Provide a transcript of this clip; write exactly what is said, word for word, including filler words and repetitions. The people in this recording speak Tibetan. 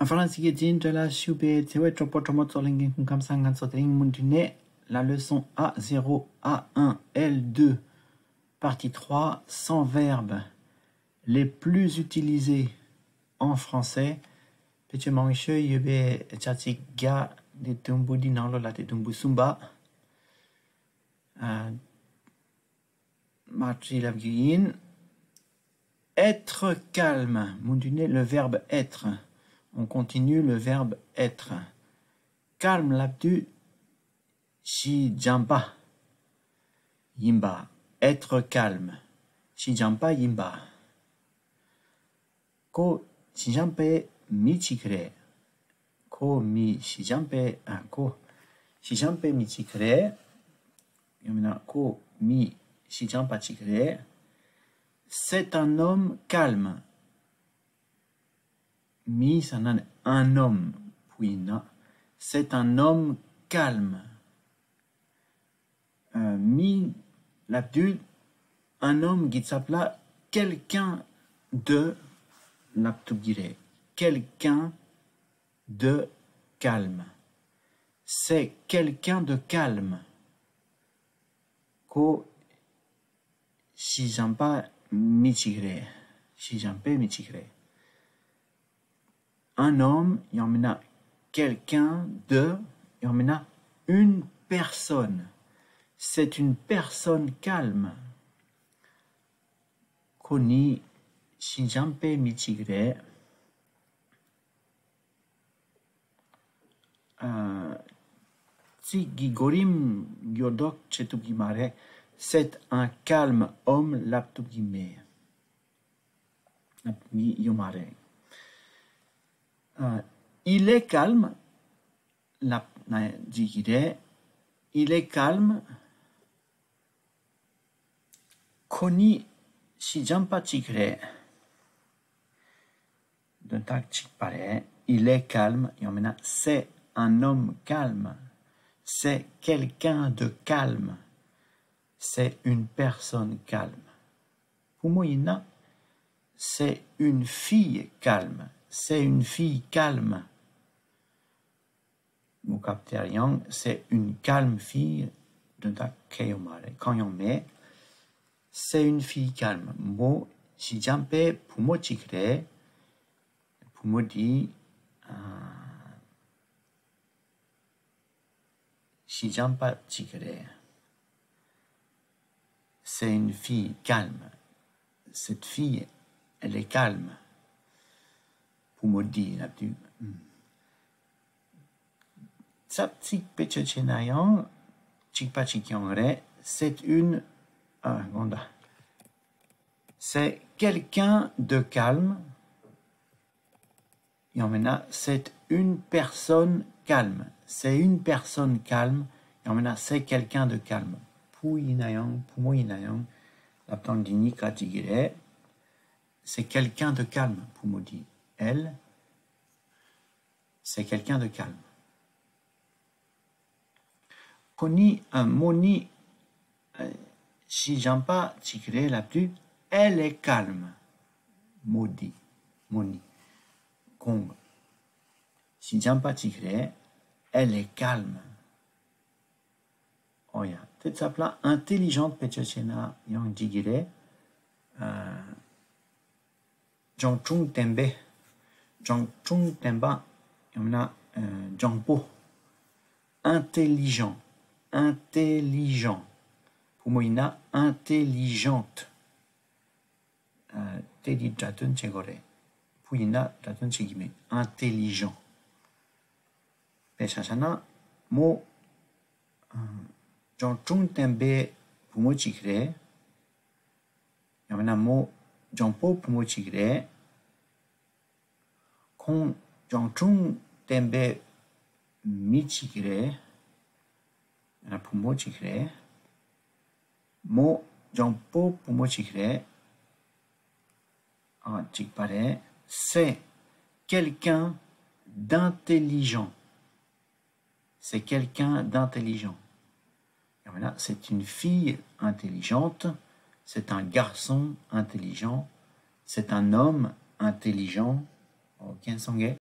ཧྥ་རན་སི་སྐད་ཀྱི་འགྲེལ་བཤད་ཞུ་བའི་འཚོ་བའི་གྲོགས་པོ་གྲོགས་མོ་ཚོ་ལྷན་རྒྱས་སྐུ་ཁམས་བཟང་། ང་ཚོ་དེ་རིང་མུ་མཐུད་ནས་la leçon A zéro, A un, L deux, partie trois, sans verbe, les plus utilisés en français. བེད་སྤྱོད་མང་ཤོས་ཡོད་པའི་བྱ་ཚིག་བརྒྱ་དེ་དུམ་བུ་འདི་ནང་ལོགས་ལ་དེ་དུམ་བུ་གསུམ་པ། ཨ། མར་བྲིས་ལབ་རྒྱུ་ཡིན། Être calme. མུ་མཐུད་ནས་le verbe être. On continue le verbe être. Calme ལབ་དུས་ཞི་འཇམ་པ་ཡིན་པ། Être calme. ཞི་འཇམ་པ་ཡིན་པ། ཁོ་ཞི་འཇམ་པའི་མི་གཅིག་རེད། ཁོ་མི་ཞི་འཇམ་པའི། ཨ། ཁོ་ཞི་འཇམ་པའི་མི་གཅིག་རེད། ཡང་མིན་ན་ཁོ་མི་ཞི་འཇམ་པ་གཅིག་རེད། C'est un homme calme. མི་ཟེར་ན་ནི་un homme བུ་ཡིན་ན། C'est un homme calme. ཨ། མི་ལབ་དུས་un homme གི་ཚབ་ལ་quelqu'un de ལབ་ཐུབ་ཀྱི་རེད། Quelqu'un de calme. C'est quelqu'un de calme. ཁོ་ཞི་འཇམ་པ་མི་གཅིག་རེད། ཞི་འཇམ་པའི་མི་གཅིག་རེད། Un homme ཡང་མིན་ན་quelqu'un de ཡང་མིན་ན་une personne. C'est une personne calme. ཁོ་ནི་ཞི་འཇམ་པའི་མི་གཅིག་རེད། ཨ། ཚིག་གི་གོ་རིམ་འགྱུར་ལྡོག་བྱེད་ཐུབ་ཀྱི་མ་རེད། C'est un calme homme ལབ་ཐུབ་ཀྱི་མེད། ཡོད་མ་རེད། ཨ། Il est calme ལབ་ན་འགྲིག་གི་རེད། Il est calme. ཁོ་ནི་ཞི་འཇམ་པ་གཅིག་རེད། དོན་དག་གཅིག་པ་རེད། Il est calme ཡང་མིན་ན་c'est un homme calme. C'est quelqu'un de calme. C'est une personne calme. བུ་མོ་ཡིན་ན། C'est une fille calme. C'est une fille calme. མོ་སྐབས་དེར་ཡང་c'est une calme fille དོན་དག་གང་ཡང་མ་རེད། གང་ཡང་མེད། C'est une fille calme. མོ་ཞི་འཇམ་པའི་བུ་མོ་གཅིག་རེད། བུ་མོ་འདི། ཨ། ཞི་འཇམ་པ་གཅིག་རེད། C'est une fille calme. Cette fille, elle est calme. བུ་མོ་འདི་ལབ་དུས། ཨུམ། ཚབ་ཚིག་བེད་སྤྱོད་བྱས་ན་ཡང་གཅིག་པ་གཅིག་རྐྱང་རེད། C'est une. ཨ། དགོངས་དག C'est quelqu'un de calme. ཡང་མིན་ན། C'est une personne calme. C'est une personne calme. ཡང་མིན་ན། C'est quelqu'un de calme. བུ་ཡིན་ན་ཡང་བུ་མོ་ཡིན་ན་ཡང་ལབ་སྟངས་འདི་གཉིས་ཀ་གཅིག་གི་རེད། C'est quelqu'un de calme. བུ་མོ་འདི། Elle. C'est quelqu'un de calme. ཁོ་ནི། ཨ། མོ་ནི། ཨ། ཞི་འཇམ་པ་གཅིག་རེད་ལབ་དུས། Elle est calme. མོ་འདི། མོ་ནི། ཁོང་། ཞི་འཇམ་པ་གཅིག་རེད། Elle est calme. ཨོ་ཡ། དེ་ཚབ་ལ་intelligente བེད་སྤྱོད་བྱས་ན་ཡང་འགྲིག་གི་རེད། ཨ། འཇོན་ཐང་ལྡན་པའི། འཇོན་ཐང་ལྡན་པ། ཡང་མིན་ན། ཨ། འཇོན་པོ། Intelligent. Intelligent. བུ་མོ་ཡིན་ན་intelligente. ཨ། དེ་འདི་སྒྲ་དོན་བྱེད་དགོས་རེད། བུ་ཡིན་ན་སྒྲ་དོན་བྱེད་ཀྱི་མེད། Intelligent. དཔེ་ཆ་བཞག་ན་མོ། ཨ། འཇོན་ཐང་ལྡན་པའི་བུ་མོ་གཅིག་རེད། ཡང་མིན་ན་མོ་འཇོན་པོ་བུ་མོ་གཅིག་རེད། ཁོང་འཇོན་ཐང་ལྡན་པའི་མི་གཅིག་རེད། ཡང་ན་བུ་མོ་གཅིག་རེད། མོ་འཇོན་པོ་བུ་མོ་གཅིག་རེད། ཨ། གཅིག་པ་རེད། C'est quelqu'un d'intelligent. C'est quelqu'un d'intelligent. ཡང་མིན་ན། C'est une fille intelligente. C'est un garçon intelligent. C'est un homme intelligent. ཨོ། མཁྱེན་སོང་ངས།